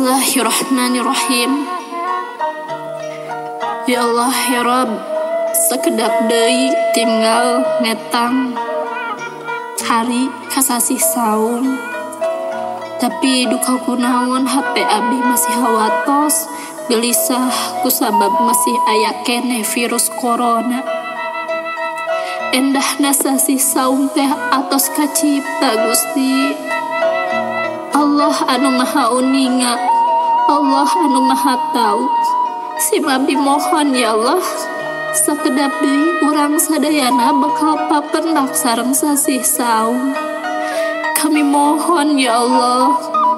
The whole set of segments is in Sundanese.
Bismillahirrahmanirrahim. Ya Allah ya Rabb, sekedap deui tinggal ngetang hari kasasih saum. Tapi duka kunaon hate abdi masih hawatos, gelisah kusabab masih aya keneh virus corona. Endahna sasih saum teh atos kacipta Gusti. Allah anu maha uninga, Allah anu maha tahu. Sim abdi mohon ya Allah, sakedap deui urang sadayana bakal papendak sareng sasih saum. Kami mohon ya Allah,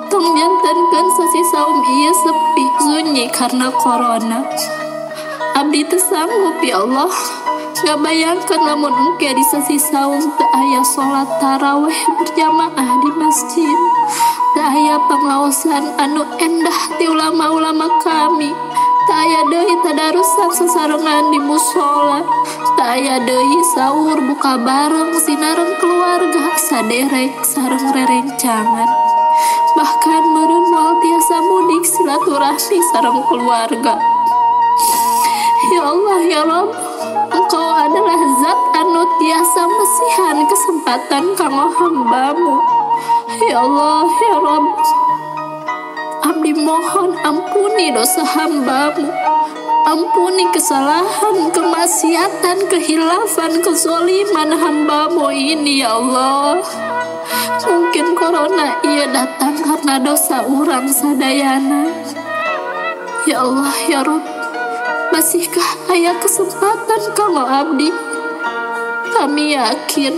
tong nyantenkeun sasih saum ieu sepi sunyi karena corona. Abdi teu sanggup ya Allah, ngabayangkeun lamun engke di sasih saum teu aya salat taraweh berjamaah di masjid, teu aya pangaosan anu endah ti ulama-ulama kami, teu aya deui tadarusan sasarengan di mushola, teu aya deui sahur buka bareng sinareng keluarga saderek sareng rerencangan, bahkan meureun moal tiasa mudik silaturahmi sareng keluarga. Ya Allah ya Rabb, Engkau adalah zat anu tiasa mesihan kesempatan kanggo hambamu. Ya Allah ya Rabb, abdi mohon ampuni dosa hambamu, ampuni kesalahan, kemaksiatan, kehilafan, kezoliman hambamu ini ya Allah. Mungkin corona ia datang karena dosa urang sadayana. Ya Allah ya Rabb, masihkah aya kesempatan kanggo abdi? Kami yakin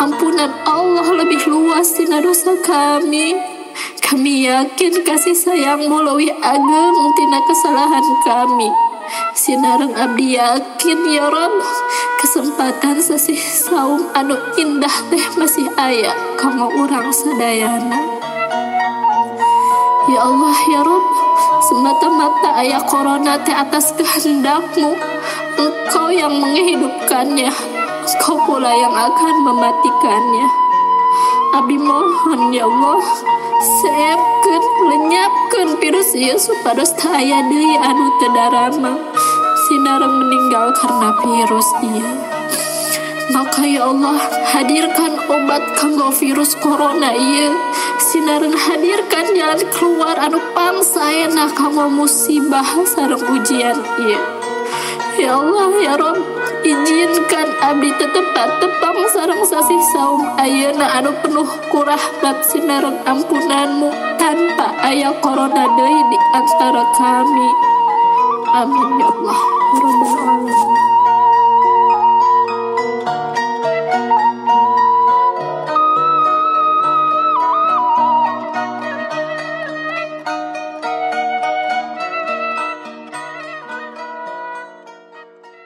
ampunan Allah lebih luas tina dosa kami. Kami yakin kasih sayangmu leuwih ageng tina kesalahan kami. Sinareng abdi yakin ya Rabb, kesempatan sasih saum anu indah teh masih aya kanggo urang sadayana. Ya Allah ya Rabb, semata-mata aya corona teh atas kehendakmu. Engkau yang menghidupkannya, Engkau pula yang akan mematikannya. Abdi mohon ya Allah, seepkeun, lenyapkeun virus ieu supados teu aya deui anu teu daramang sinareng meninggal karena virus ieu. Maka ya Allah, hadirkan obat kanggo virus corona ieu. Sinareng hadirkan jalan keluar anu pangsaena kanggo musibah sareng ujian ieu. Ya Allah ya Rabb, izinkan abdi tetep tepang sareng sasih saum ayeuna anu penuh ku rahmat sinareng ampunanmu tanpa aya corona deui di antara kami. Amin ya Allah ya Rabbal alamin.